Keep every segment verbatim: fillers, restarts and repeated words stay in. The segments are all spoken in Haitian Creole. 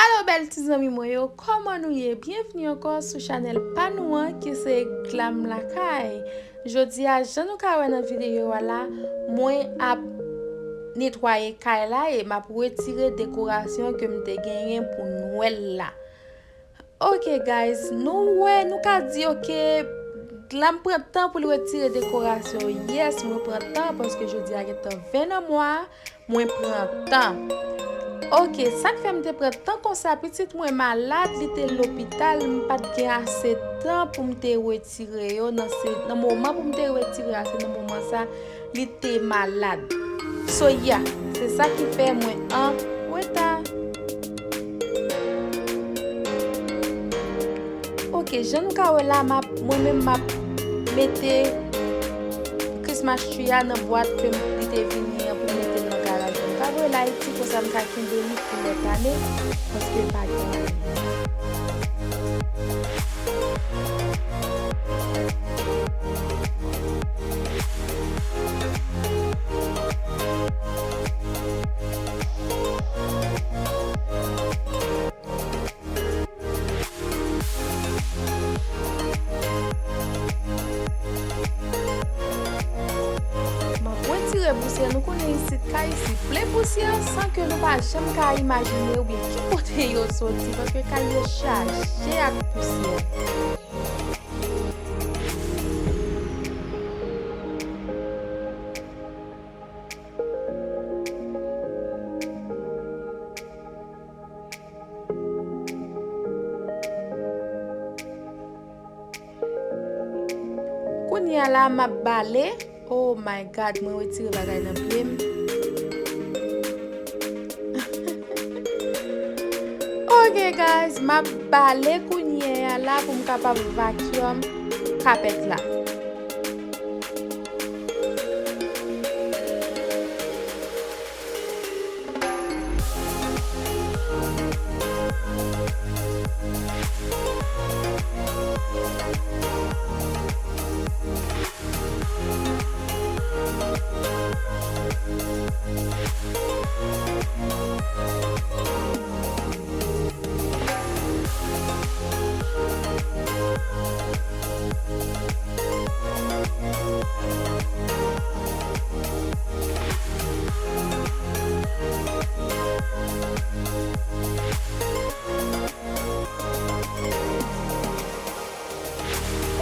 Alo bèl ti zanmi mwen yo, kòman nou ye? Byenvni ankò sou chanèl pa nou an ki se Glam Lakay. Jodi a, jan nou ka wè nan videyo a la, mwen ap netwaye kay la e m ap retire dekorasyon ke m te genyen pou Nwèl la. Ok guys, nou wè, nou ka di ok, Glam pran tan pou l retire dekorasyon. Yes, mwen pran tan paske jodi a gentan ven nan mwa a, mwen pran tan. Ok, sa k fè m te pran tan konsa, pitit mwen malad, li te lopital, m pa t gen ase tan pou m te retire yo nan se, nan moman pou m te retire a, se nan moman sa li te malad. So yeah, se sa ki fè mwen an reta. Ok, jan nou ka wè la, m ap, mwen menm m ap mete Christmas tree a nan bwat ke m, li te vini an pou m mete l nan garaj mwen. Pa vre, l Ayiti, konsa m ka kenbe li pou lòt ane, paske l pa gen anyen. M ap retire pousyè. Nou konnen isit, kay isit plen pousyè, san ke nou pa janm ka imajine oubyen ki kote yo soti, paske kay yo chaje ak pousyè. Kounye a la, m ap bale. Oh my God, mwen retire bagay nan pye m. Ok guys, m ap bale kounye a la pou m kapab vacuum kapèt la.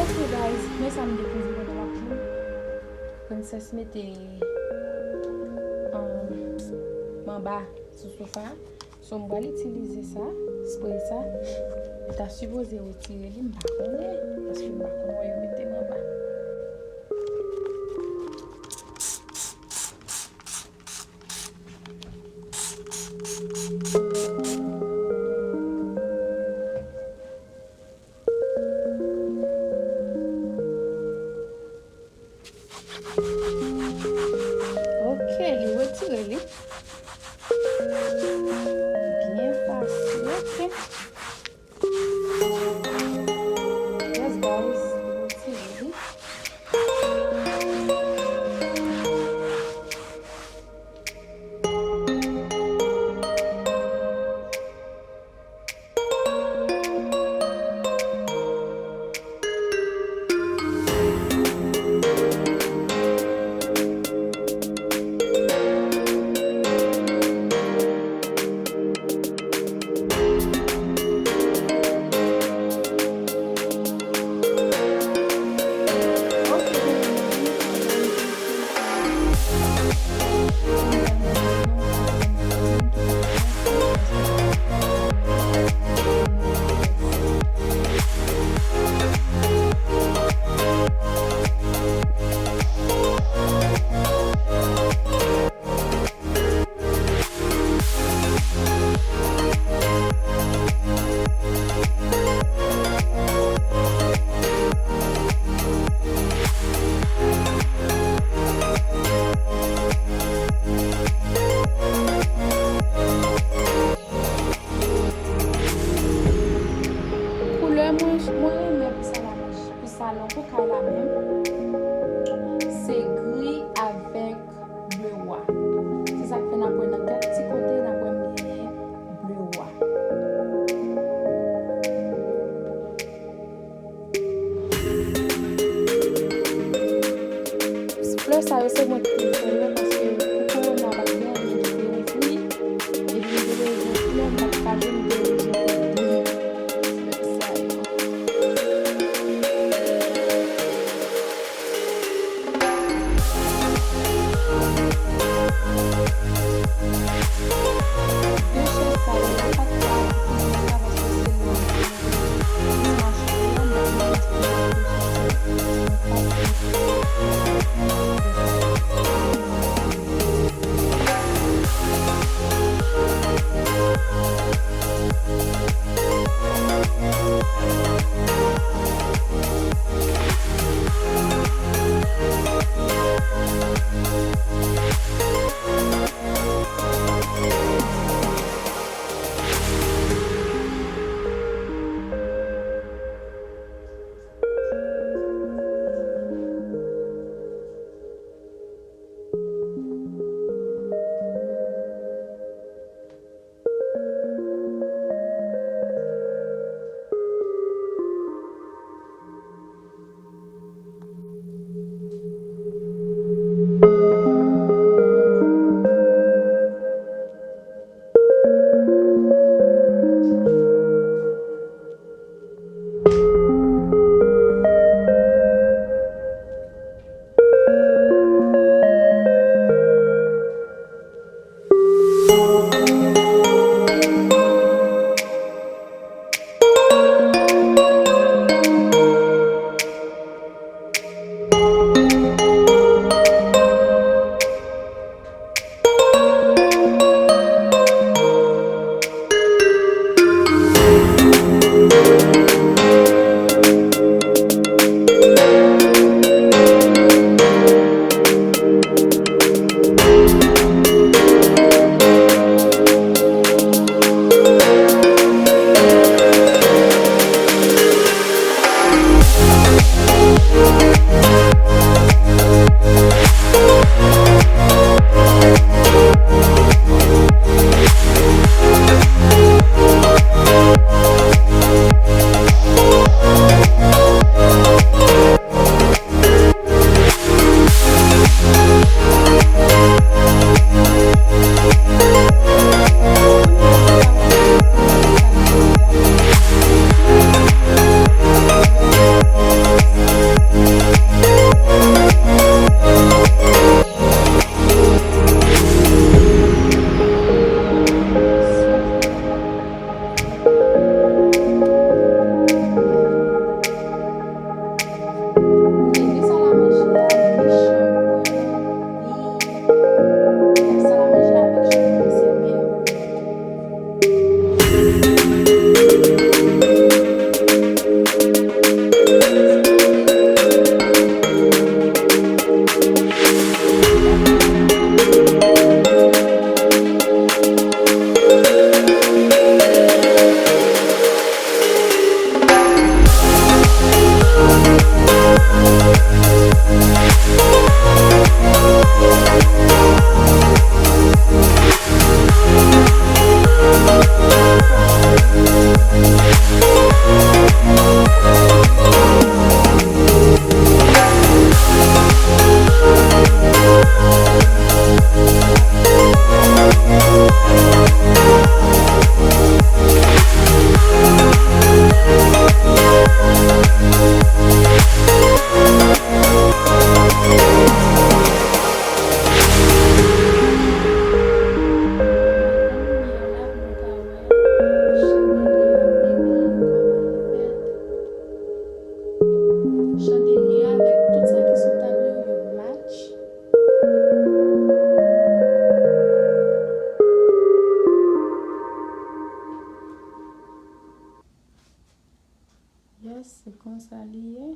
Ok guys, men sa m dekouvri pandan m ap jwe. Princess mete, um, manba sou sofa. So, m pral itilize sa, spray sa. Li ta sipoze retire li, m pa konnen, paske m pa konn wè yo mete m anba. Ok, li retire li. Byen fasil, ok. Yes, guys, li retire li. Mwen kite fè yo paske pou kowona pa t gen anyen ki te ouvri, epi m te bezwen flè, m pa t ka jwenn flè pou de semèn sa yo. De chèz sa yo, yo pa t ka okipe mwen la paske se nan Chandelier avèk tout sa ki sou tab yo, yo match. Yes, se konsa li ye.